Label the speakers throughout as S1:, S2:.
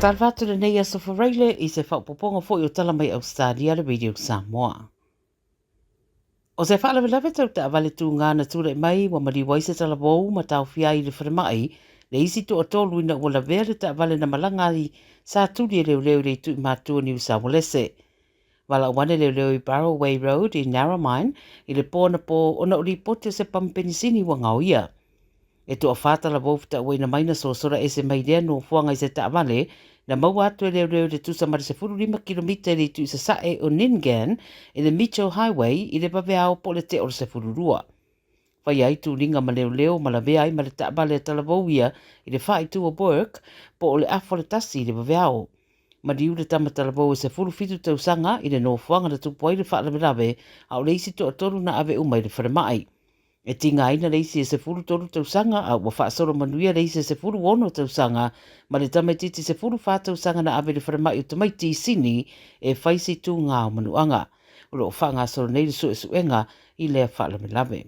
S1: Faatalofa atu lenei aso Faraile i se faaopoopoga foi o tala mai Ausetalia le Radio Samoa. O se faalavelave tau taavale tuga na tulai mai ua maliu ai se talavou ma taofia ai i le falemai le isi toatolu ina ua lavea le taavale na malaga ai sa tuli e leoleo i le itu i matua Niu Saualese. Valaau ane leoleo i Barroway Road i Narromine i le po anapo ona o lipoti o se pamu penisini ua gaoia. E toawhā talavou fetauaina mai na sosola ese mai lea nofoaga i se taavale na maua atu e leoleo i le tusa ma le 15 kilomita i le itu i sasae o Nyngan i le Mitchell Highway i le vaveao po o le tea o le 12. Faia ai tuliga ma leoleo ma lavea ai ma le taavale a talavou ia i le faaitu o Bourke po o le afa o le tasi i le vaveao. Maliu le tama talavou e 17 tausaga i le nofoaga na tupu ai le faalavelave a o le isi toatolu na ave uma i le falemai. E tigaina le isi e 13 tausaga a ua faasolo manuia le isi e 16 tausaga ma le tamaitiiti 14 tausaga na ave i le falemai o tamaiti i Sini e fai si tugā o manuaga. O lo o faagasolo nei le suesuega i lea faalavelave.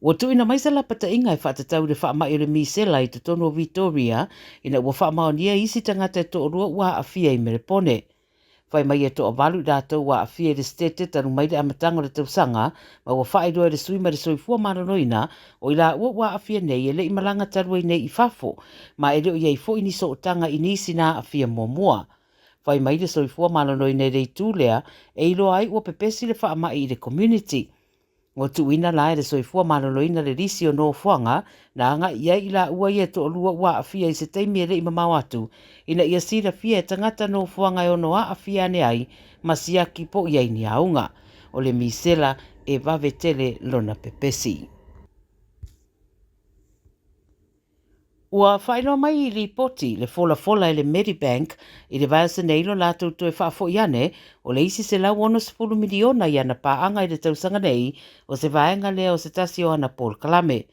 S1: Ua tuuina mai se lapataiga e faatatau i le faamai o le misela i totonu o Vitoria ina ua faamaonia isi tagata e toalua ua aafia i Melepone. Fai mai e toavalu i latou ua aafia i le Setete talu mai le amataga o le tausaga, ma ua faailoa e le sui mai le Soifua Maloloina o i laua ua aafia nei e le i malaga talu ai nei i fafo, ma e le o i ai foi ni sootaga i nisi na aafia muamua. Fai mai le Soifua Maloloina i le itu lea e iloa ai ua pepesi le faamai i le community. Ua tuuina la e le Soifua Maloloina le lisi o nofoaga na agai i ai i laua ia e toalua ua aafia i se taimi e le i mamao atu, ina ia silafia e tagata nofoaga e ono aafia ane ai ma siaki po o i ai ni auga. O le misela e vave tele lona pepesi. Ua faailoa mai i lipoti le folafola e le Medibank i le vaiaso nei lo latou toe faafoi ane o le isi $160 miliona i ana paaga i le tausaga nei o se vaega lea o se tasi o ana polokalame.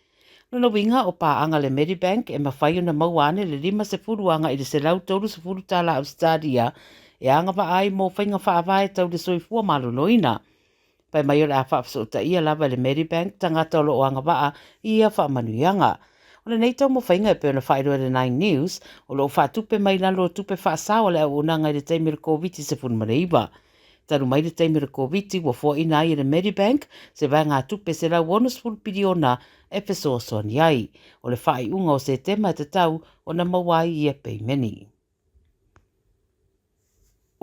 S1: Lona uiga o paaga le Medibank e mafai ona maua ane le 50 agai i le $130 tala Ausetalia e agavaa ai mo faiga faavae tau le soifua maloloina. Fai mai o le a faafesootaia lava e le Medibank tagata o lo o agavaa i ia faamanuiaga. O lenei taumafaiga e pei ona faailoa e le Nine News, o lo o faatupe mai lalo o tupe faasao a le auaunaga i le taimi o le Koviti-19. Talu mai le taimi o le Koviti, ua foaina ai e le Medibank se vaegatupe $160 piliona e fesoasoani ai. O le faaiuga o Setema e tatau ona maua ai ia peimeni.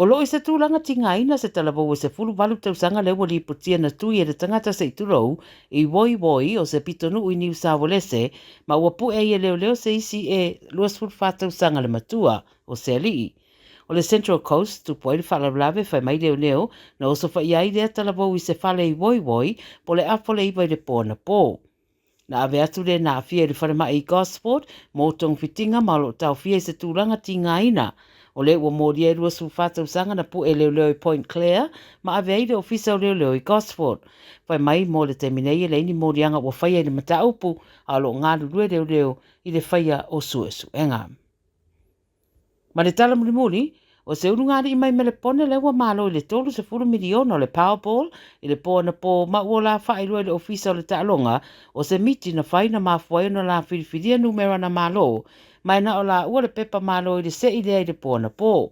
S1: O lo o i se tulaga tigaina se talavou e 18 tausaga lea ua lipotia na tui e le tagata se i tulou i Woi Woi o se pitonuu i Niu Saualese ma ua pue ai e leoleo se isi e 24 tausaga le matua o se alii. O le Central Coast tupu ai le faalavelave fai mai leoleo na osofaia ai lea talavou i se fale i Woi Woi po le afa o le iva i le po anapo. Na ave atu le na aafia i le falemai i Gosford mō togafitiga ma o lo o taofia i se tulaga tigaina. O lea ua molia e 24 tausaga na pue leoleo i Point Clare ma ave ai le ofisa o leoleo i Gosford. Fai mai mō le taimi nei e leai ni moliaga ua faia i le mataupu a o lo o galulue leoleo i le faia o suesuega. Ma le tala mulimuli, o se ulugalii mai Melepone lea ua malo i le 30 miliona o le Powerball i le po anapo ma ua la faailoa i le Ofisa o le Taaloga o se miti na fai na mafua ai ona la filifilia numera na malo ma e na o laua le pepa malo i le se'i lea i le po anapo.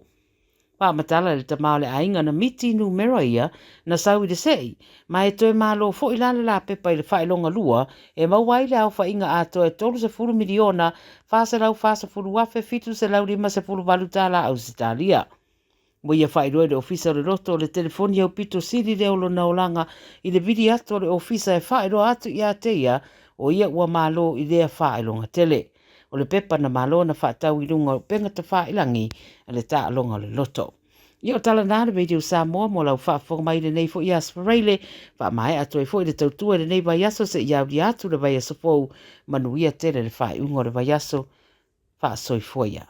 S1: Faamatala le tama o le aiga na miti numera ia na sau i le se'i, ma e toe malo foi la le lapepa i le faailoga lua e maua ai le aofaiga atoa e 30 miliona 440,758 tala Ausetalia. Ua ia faailoa i le Ofisa o le Loto o le telefoni aupito sili lea o lona olaga i le vili atu o le Ofisa e faailoa atu ia te ia o ia ua malo i lea faailoga tele. O le pepa na malo na faatau i luga o upega tafailangi a le taaloga o le loto. Ia o tala na le Radio Samoa mo lau faafofoga mai i lenei foi aso Faraile, faamaea atu ai foi le tautua i lenei vaiaso seia aulia atu le vaiaso fou. Manuia tele le faaiuga o le vaiaso. Faasoifua ia.